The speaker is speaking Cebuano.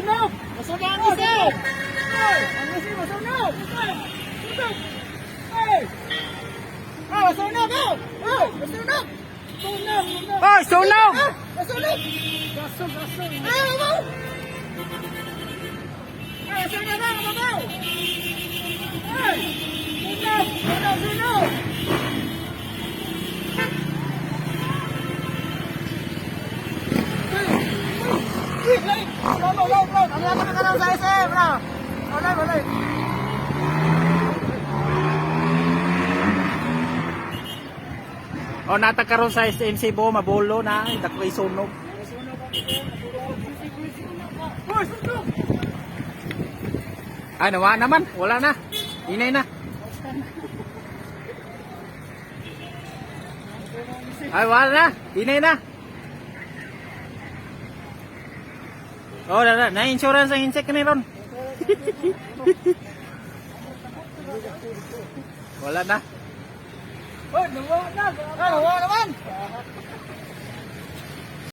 Masunog! Masunog ang isip! Ang isip, masunog! Masunog! Ay! Ah, masunog! Oh! Oh! Masunog! Sunog! Sunog! Oy, sunog! Ah! Masunog! Gasog, gasog! Ay, babaw! Ay, masunog ang babaw! Ay! Sunog! Sunog! Sunog! Uy, lain! Bro, bro, bro! Ang laki na karoon sa SM, bro! Wala, wala. O nata karon sa SM Cebu, mabolo na, dako kay sunog. Uy, sunog! Ay, nawa naman, wala na. Inay na. Ay, wala na. Inay na. Oh, na, na, na insurance ang insect ni ron. Wala na. Uy, nawa na!